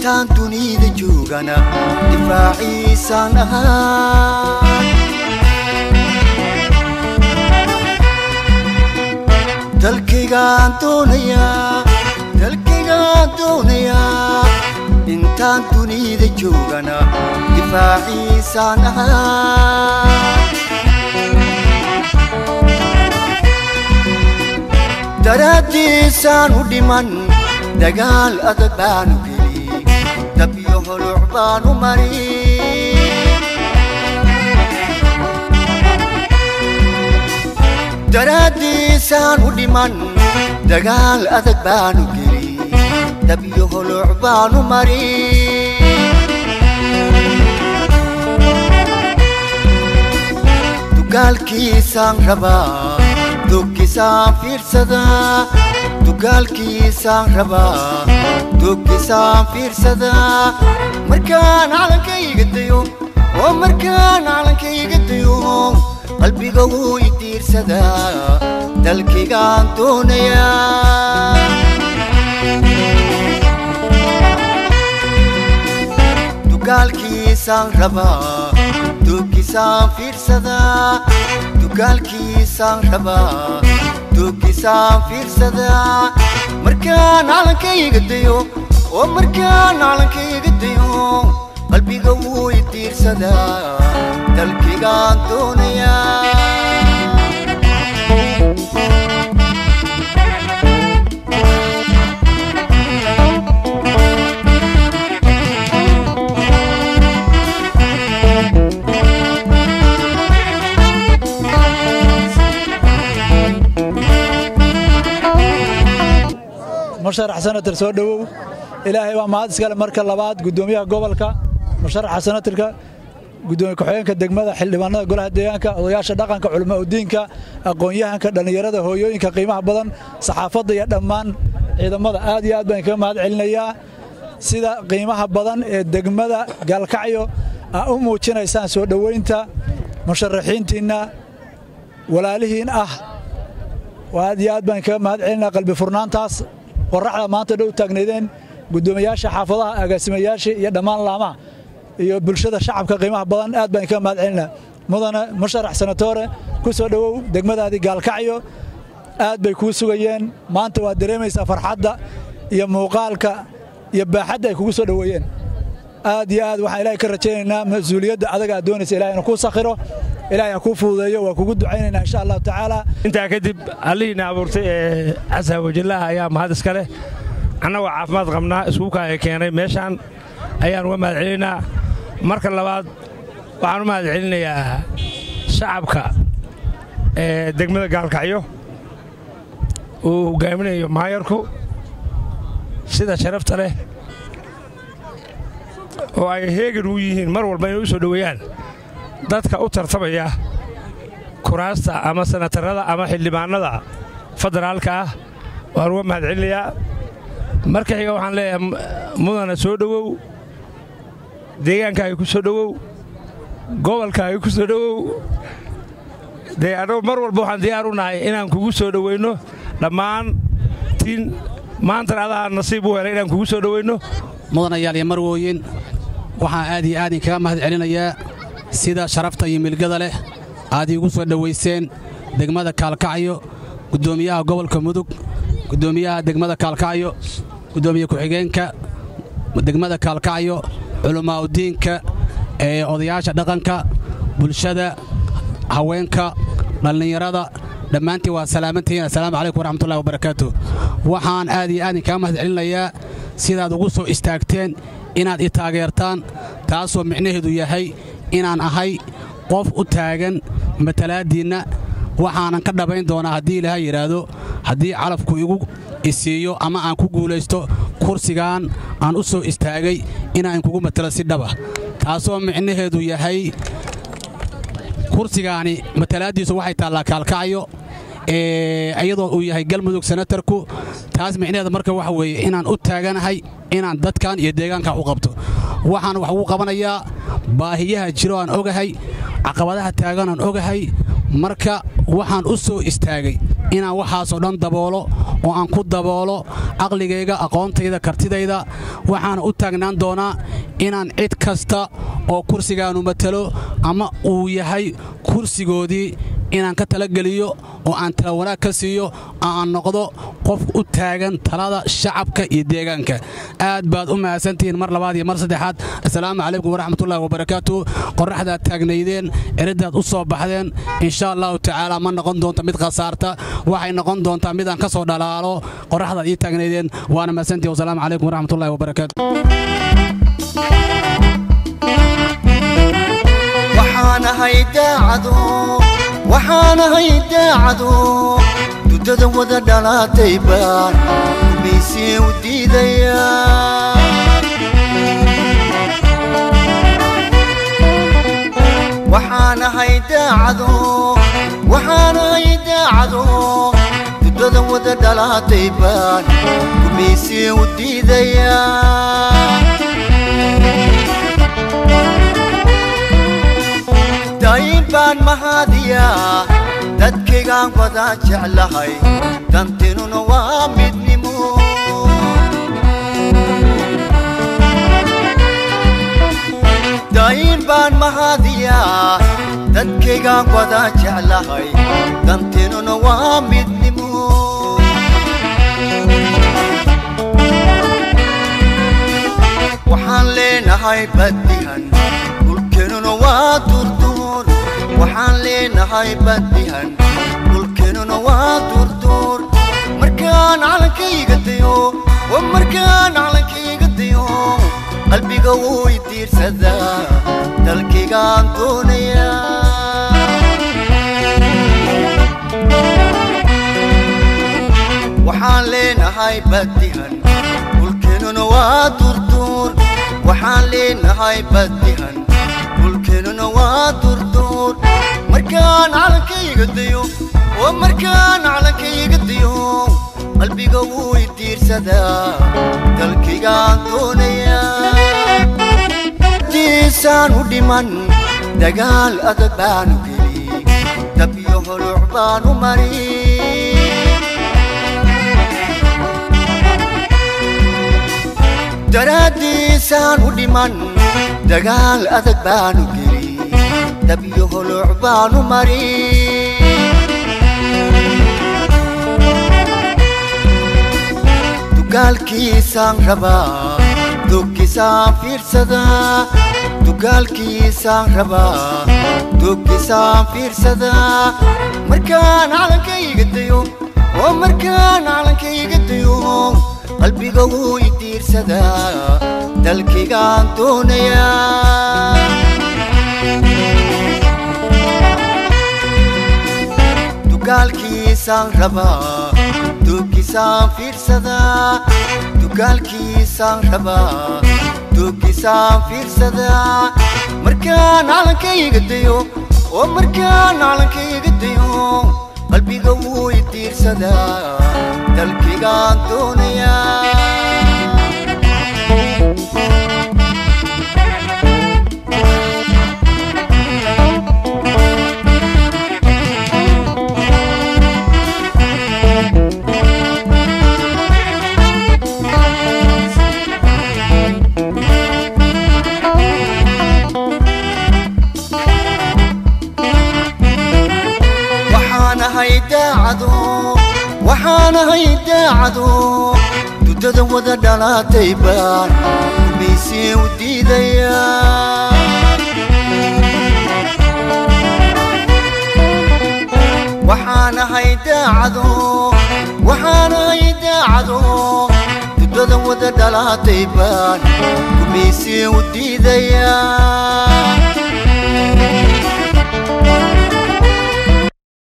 Intaan dunida joogana difaaciisaan ahaa. Dalkaygaan doonayaa, dalkaygaan doonayaa, intaan dunida joogana difaaciisaan ahaa. Daraaddiisaan u dhiman, dagaal adag baanu geli, dabyo holuc baanu mari. Daraaddiisaan u dhiman, dagaal adag baanu geli, dabyo holuc baanu mari. Dugaalkiisaan rabaa, duggisaan fiirsadaa, dugaalkiisaan rabaa, duggisaan fiirsadaa. Markaan calankayga dayo oo markaan calankayga dayo, qalbiga wuu i diirsadaa, dalkaygaan doonayaa. Dugaalkiisaan rabaa, duggisaan fiirsadaa, dugaalkiisaan rabaa, duggisaan fiirsadaa. Markaan calankayga dayo oo markaan calankayga dayo, qalbiga wuu i diirsadaa, dalkaygaan doonayaa. Musharax senatar, soo dhowow. Ilaahay waa mahad iskale. Marka labaad, guddoomiyaha gobolka, musharaxa senatarka, gudoomiye ku-xigeenka degmada, xildhibaanada golaha deegaanka, odayaasha dhaqanka, culamaa udiinka, aqoon-yahanka, dhallinyarada, hooyooyinka qiimaha badan, saxaafadda iyo dhammaan ciidamada, aad iyo aad baan kaga mahad celinayaa sida qiimaha badan ee degmada Gaalkacyo aa u muujinaysaan soo dhoweynta musharaxiintiinna walaalihiin ah. Aad iyo aad baan kaga mahad celinaa qalbi furnaantaas qorraxda maanta dhow taagnaydeen, guddoomiyaasha xaafadaha, agaasimayaasha iyo dhammaan laamaha iyo bulshada shacabka qiimaha badan, aad baan kaga mahad celinaa. Mudane musharax senatore, ku soo dhowow degmadaadii Gaalkacyo. Aad bay kuu sugayeen. Maanta waad dareemaysaa farxadda iyo muuqaalka iyo baaxadda ay kugu soo dhoweeyeen. Aad iyo aad waxaan Ilaahay ka rajaynaynaa mas-uuliyadda adaga aad doonaysa Ilahay inuu kuu sakhiro, Ilahay ha kuu fududeeyo. Waa kugu ducaynaynaa insha Allahu tacaala. Intaa kadib, Allihiina abuurtay ee casa wajallaha ayaa mahad iska leh. Annagoo caafimaad qabnaa iskuukaaya keenay meeshaan ayaan uga mahad celinaynaa. Marka labaad, waxaan u mahad celinayaa shacabka ee degmada Gaalkacyo uu hoggaaminayo maayarku, sida sharafta leh oo ay heegan u yihiin mar walba inay u soo dhoweeyaan dadka u tartamaya kuraasta ama sanatarrada ama xildhibaannada federaalka ah. Waan uga mahad celinayaa. Marka xiga, waxaan leeyahay mudana soo dhowow, deegaankaaga ku soo dhowow, gobolkaaga ku soo dhowow. Dee annagu mar walba waxaan diyaar u nahay inaan kugu soo dhoweynno dhammaan tiin. Maantana adaa nasiib u helay inaan kugu soo dhoweynno. Mudanayaal iyo marwooyin, waxaan aad iyo aad inkaga mahad celinayaa sida sharafta iyo milgada leh aad iigu soo dhowayseen degmada Kaalkacyo. Guddoomiyaha gobolka Mudug, guddoomiyaha degmada Kaalkacyo, guddoomiye ku-xigeenka degmada Kaalkacyo, culamaa'udiinka ee odayaasha dhaqanka, bulshada, haweenka, dhallinyarada, dhammaantiin waa salaamantihiin. Assalaamu calaykum waraxmatullahi wabarakaatu. Waxaan aad iyo aad inkaga mahad celinayaa sidaad ugu soo istaagteen inaad i taageertaan, taasoo micnaheedu yahay inaan ahay qof u taagan matalaaddiinna. Waxaanan ka dhabayn doonaa haddii Ilaahay yidhaahdo, haddii calafku igu isiiyo ama aan ku guulaysto kursigan aan u soo istaagay, inaan kugu matalo si dhaba, taasoo micnaheedu yahay kursigaani matalaaddiisu waxay taallaa Kaalkacyo, iyadoo uu yahay Galmudug senatarku. Taas micnaheeda marka waxa weeye inaan u taaganahay inaan dadkan iyo deegaankan u qabto. Waxaan wax ugu qabanayaa baahiyaha jiro aan ogahay, caqabadaha taagan aan ogahay. Marka waxaan u soo istaagay Inaan waxaasoo dhan daboolo oo aan ku daboolo caqligayga, aqoontayda, kartidayda. Waxaana u taagnaan doonaa inaan cid kasta oo kursigaanu matalo ama uu yahay kursigoodii inaan ka talageliyo oo aan tala wanaag ka siiyo, aan noqdo qof u taagan talada shacabka iyo deegaanka. Aad baad u mahadsantihiin mar labaad iyo mar saddexaad. Assalaamu calaykum waraxmatullaahi wabarakaatu. Qorraxdaad taagnaydeen, eriddaad u soo baxdeen, insha Allahu tacaala ma noqon doonto mid khasaarta, waxay noqon doontaa mid aan ka soo dhalaalo qorraxdaad ii taagnaydeen. Waana mahadsantihiin. Wasalaamu calaykum waraxmatullaahi wabarakaatu. Waxaan ahay daacado, waxaan ahay daacado, dudada wada dhalatay baan gumaysii u diidaya. Waxaan ahay daacado, waxaan ahay daacado, dudada wada dhalatay baan gumaysii u diidaya. Dayn baan mahadiyaa, dadkaygaan wada jeclahay, dantinuna waa midnimo. Dayn baan mahadiyaa, dadkaygaan wada jeclahay, dantinuna waa midnimo. Waxaan leenahay badihan, dhulkeenuna waa durduur. Waxaan leenahay badihan, dhulkeenuna waa durduur. Markaan calankayga dayo, wa markaan calankayga dayo, qalbiga wuu i diirsadaa, dalkaygaan doonayaa. Waxaan leenahay badihan, dhulkeenuna waa durduur. Waxaan leenahay badihan, dhulkeenuna waa durduur. Markaan calankayga dayo, oo markaan calankayga dayo, qalbiga wuu i diirsadaa, dalkaygaan doonayaa. Diisaan u dhiman, dagaal adag baanu geli, dab iyo holuc baanu mari. Daraaddiisaan u dhiman, dagaal adag baanu geli, dab iyo holuc baanu mari. Dugaalkiisaan rabaa, dugkiisaan fiirsadaa. Dugaalkiisaan rabaa, dugkiisaan fiirsadaa. Markaan calankayga dayo, oo markaan calankayga dayo, qalbiga wuu i diirsadaa, dalkaygaan doonayaa. Dugaalkiisaan rabaa, dugkiisaan fiirsadaa. Dugaalkiisaan rabaa, dugkiisaan fiirsadaa. Markaan calankayga dayo, oo markaan calankayga dayo, qalbiga wuu i diirsadaa, dalkaygaan doonayaa. Waxaan ahay daacado, waxaan ahay daacado, dudada wada dhalatay baan gumaysii u diidaya. Waxaan ahay daacado, waxaan ahay daacado, dudada wada dhalatay baan gumaysii u diidaya.